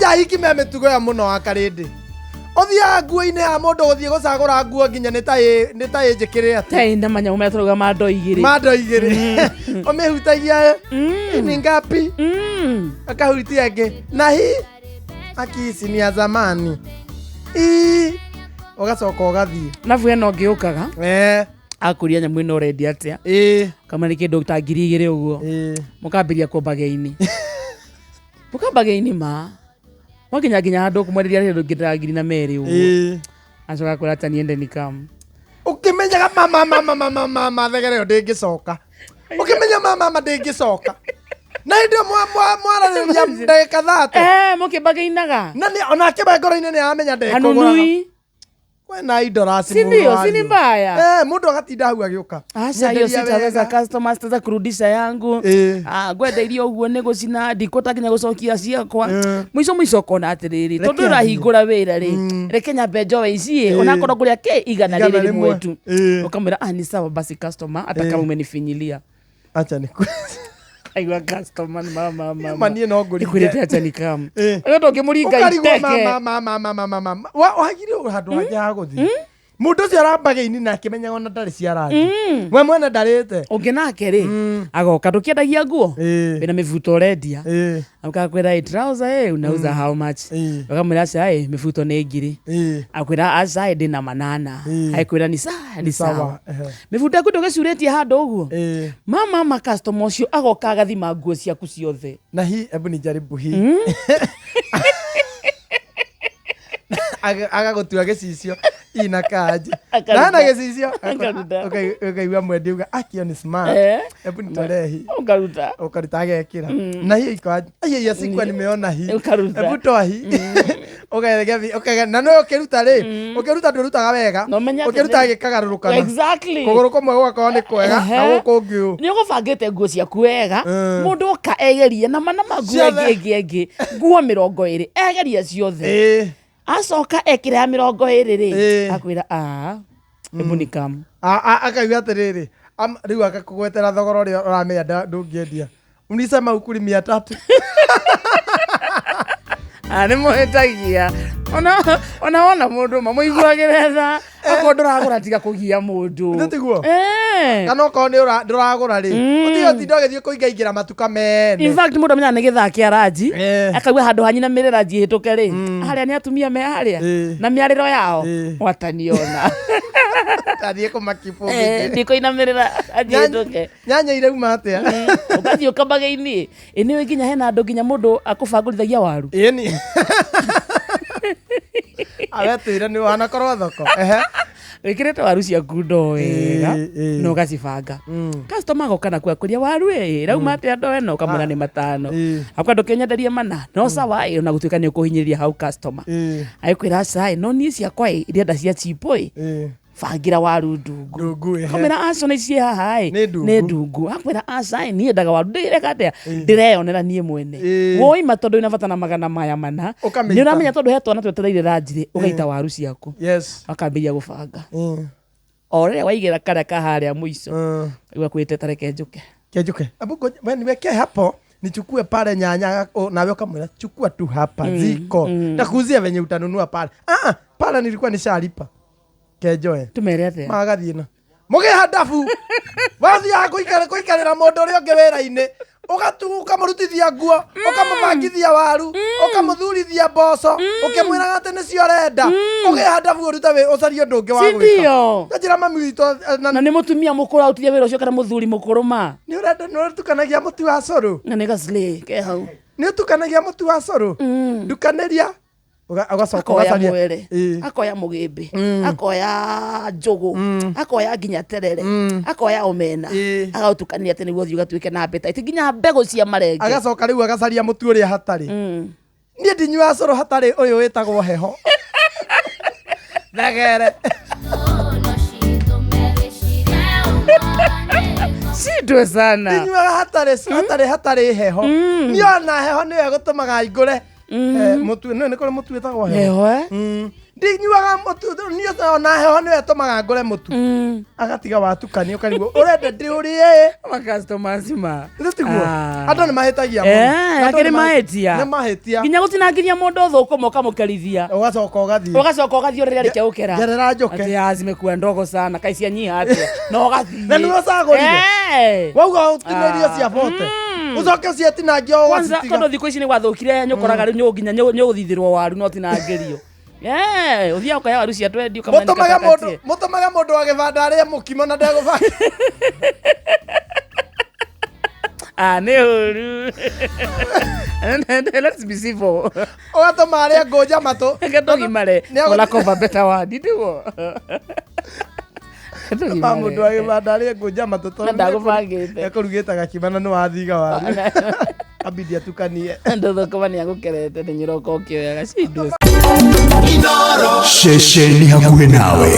Ahiki me mĩtugo ĩyo mũno wa karĩndĩ. Ũthiaga nguo-inĩ ya mũndũ gũthiĩ gũcagũra nguo nginya nĩ ta ĩ nĩ ta ĩnjĩkĩre atĩ. Tai na manyamũ marĩa tũrauga ma ndoo igĩrĩ. Ma ndoo igĩrĩ. Ũmĩhutagia ni ngapi? Akahutia ĩngĩ. Na hii aki ici ni ya zamani. Ii ũgacoka ũgathiĩ. Arabu hena ũngĩ ũkaga. Akũria nyamũ ĩno ũrendia atĩa? Kama nĩ kĩndũ ta 2000 ũguo. Mũkambĩria kũmbageini. Mũkambageini ma. Mwakinya nginya handũ ũkũmwenderia kĩndũ kĩngĩ ta 2000 ũguo. Acoka akwĩra acha niende nikamu. Ũkĩmenyaga mama mama mama mama thegere ĩyo ndĩngĩcoka. Ũkĩmenya mama mama ndĩngĩcoka. Na hĩndĩ ĩyo mwaranĩria ndagĩka 30. Mũkĩmbageinaga. Na nĩ onake we ngoro-inĩ nĩ aramenya ndekũgũraga. Hanunui. Kwena indo rasi Si ndio, si ni mbaya. Mundu agatinda hau agĩũka. Aca hiyo Nyenderia sitaweza wega. customer sitaweza kurudisha yangu. Ah, ngwenda irio ũguo nĩ gũcina ndikũta nginya gũcokia ciakwa. Mũico mũico ũkona atĩrĩrĩ, tondũ Reke ũrahingũra wĩra rĩ, reke nyambe njoe ici ĩ, onakorwo ngũrĩa kĩ igana Igana rĩrĩ rĩmwe. rĩmwe tu. Ũkamwĩra ah, ni sawa basi customer hata kama umenifinyilia. Acha nĩ Aigua customer nĩ mama mama. Ma niĩ no ngũringe. Ikwĩrĩte acha ni kam. Ũyũ ndũngĩmũringa Ũkarigwo iteke. mama mama mama mama. Wagire handũ hangĩ ha gũthiĩ. Mũndũ ũcio arambage-inĩ na akĩmenyaga ona ndarĩ cia rangi. We mwene ndarĩte. Ũngĩ nake rĩ, agoka ndũkĩendagia nguo? Wĩna mĩbuto ũrendia. Akakwĩra ĩ trouser ĩ unauza how much? Ũkamwĩra aca ĩ mĩbuto nĩ ngiri. Akwĩra aca ĩ ndĩna manana. Akwĩra ni sawa, ni sawa. Mĩbuto yaku ndũgĩcurĩtie handũ ũguo? Mama ma customer ũcio agoka agathima nguo ciaku ciothe. Na hii hebu nijaribu hii. Agagũtua gĩcicio inakaje. Akaruta. Na hena gĩcicio. Akaruta. Ũkaigua mwendia uga akio ni smart. Hebu nitolee hii. Ũkaruta. Ũkaruta agekĩra. Na hiyo iko aje? Ai ai sikuwa nimeona hii. Ũkaruta. Hebu toa hii. Ũkagethi ũkage na no ũkĩruta rĩ, ũkĩruta ndũrutaga wega. Na ũmenye atĩ Ũkĩruta nĩ- gĩkagarũrũkana. Exactly. Kũgũrũ kũmwe gũgakorwo nĩ kwega na gũkũ ũngĩ ũũ. Nĩ ũgũbangĩte nguo ciaku wega, mũndũ oka egerie na mana ma nguo Ciothe. ĩngĩ ĩngĩ ĩngĩ, nguo 20 egerie ciothe. Acoka ekĩra ya 20 rĩ, akwĩra ah, hebu ni kam. Akauga atĩrĩrĩ, rĩu agakũgwetera thogora ũrĩa ũramenya ndũngĩendia. Unisema ukuri 300. Ah, nĩ mũhĩtagia. Ona wona mũndũ mamũiguagĩre tha, akorwo ndũragũra tiga kũgia mũndũ. Nĩ tiguo? Kana okorwo nĩ ndũragũra rĩ, ũtige ũtinde ũgĩthiĩ kũingaingĩra matuka mene. In fact mũndũ amenyaga nĩ gĩthaa kĩa ranji, akaigua handũ ha nyina mĩrĩ ranji ĩhĩtũke rĩ, harĩa nĩ atumia me harĩa, na mĩarĩro yao, wataniona. Ndathiĩ kũmakibũ. Ndikũinamĩrĩra ranji ĩhĩtũke. Nyanya irauma atĩa? Ũgathiĩ ũkamage-inĩ. Ĩ nĩũĩ nginya hena andũ nginya mũndũ akũbangũrithagia waru. Ĩni. Awe twĩre nĩ wanakorwo thoko. Ehe. Wĩkĩrĩte waru ciaku ndoo wega na ũgacibanga. Customer agoka nakuo akũria waru ĩ ĩrauma atĩa ndoo ĩno ũkamwĩra nĩ 5. Akwĩra ndũkĩnyenderie 4 no sawa ĩ ona gũtuĩka nĩ ũkũhinyĩrĩria hau customer. Agĩkwĩra aca ĩ no niĩ ciakwa ĩ ndĩrenda cia cheap ĩ. Bangĩra waru ndungu. Ndungu, ehe. Kamwĩra aca na ici haha ĩ Nĩ ndungu. nĩ ndungu. Akwĩra aca ĩ niĩ ndendaga waru ndĩreka atĩa ndĩreyonera niĩ mwene. Woima tondũ wĩna bata na magana maya 4. Ũkamĩita. Nĩ ũramenya tondũ he twana twetereire ranji rĩ ũgaita waru ciaku. Yes. Wakambĩrĩria gũbanga. O rĩrĩa waigĩra karĩa ka harĩa mũico. Rĩu akwĩrĩte ta reke njũke. Ke njũke. Hebu ngoja, we niwekee hapo nichukue pale nyanya nawe ukamwĩra chukua tu hapa ziko. Nakuuzia venye utanunua pale. Ah, pale nilikuwa nishalipa. Kenjoe. Tumere atĩa? Magathiĩ na. Mũgĩe handabu. Wathiaga kũikarĩra mũndũ ũrĩa ũngĩ wĩra-inĩ. Ũkamũrutithia nguo, ũkamũbangithia waru, ũkamũthurithia mboco, ũkĩmwĩraga atĩ nĩcio ũrenda. Ũgĩe handabu ũrute ũcarie ũndũ ũngĩ wa Si gwĩka. ndio? Na njĩra mami witũ, na Na nĩ mũtumia mũkũrũ arutithia wĩra ũcio kana mũthuri mũkũrũ ma? Nĩ ũrenda, nĩ ũtukanagia mũtu wa cũrũ? Na nĩ gaclay ke hau. Nĩ ũtukanagia mũtu wa cũrũ? Ndukanĩria. Ũgacoka Akoya ũgacaria. mwere, akoya mũgĩmbĩ, akoya njũgũ, akoya nginya terere, akoya omena, agaũtukania atĩ nĩguo ũthiĩ ũgatuĩke na appetite, nginya mbegũ cia marenge. Agacoka rĩu agacaria mũtu ũrĩa hatarĩ. Niĩ ndinyuaga cũrũ hatarĩ ũyũ wĩtagwo heho. Thegere. Shindwe sana. Ndinyuaga hatarĩ hatarĩ hatarĩ heho. Niĩ ona heho nĩyo ĩgũtũmaga ngũre. Mũtu nĩ kũrĩ mũtu wĩtagwo heho. Heho, eh? Ndinyuaga mũtu niĩ, ona heho nĩyo ĩtũmaga ngũre mũtu. Agatiga watukania, ũkarigwo ũrenda ndĩũrĩe. Ma customers ma. Nĩ tiguo? Ah. Andũ nĩ mahĩtagia mũno. Eh, Andũ akĩrĩ mahĩtia. Nĩ mahĩtia. Nginya gũtinangĩria mũndũ thũkũma ũkamũkerithia. Ũgacoka ũgathiĩ. Ũgacoka ũgathiĩ ũrĩrĩa rĩkia gũkera. Ngerera njũke. Atĩ ah, zimekuwa ndogo sana, kai cianyiha atĩa, na ũgathiĩ. Na nĩwe ũcagũrire. Eh. Wauga ũtinĩrio Ah. cia bote, ũcoke ũcietinangia Kwanza ũgacitiga. tondũ thikũ ici nĩ gwathũkire, nyũkoraga rĩu nginya nĩũgũthithĩrwo waru no tinangĩrio. Eh, ũthiaga ũkoya waru cia twendi. Mũtũmage mũndũ, mũtũmage mũndũ wa gĩbanda arĩe mũkimo na ndegũbanga. Ah, nĩ ũru. Let's be civil. Ũgatũma arĩe ngũnja matũ. Reke tũgimare. For lack of a better word, ndiguo. Ma mũndũ wa gĩbanda arĩe ngũnja matũ tondũ Na ndagũbangĩte. Ekũrugĩte gakima na nĩ wathiga waru, abidi atukanie. Ndũthũkũma nĩ agũkerete nĩ nyũroka ũkĩoyaga cindo. Ceceni hakuhĩ nawe.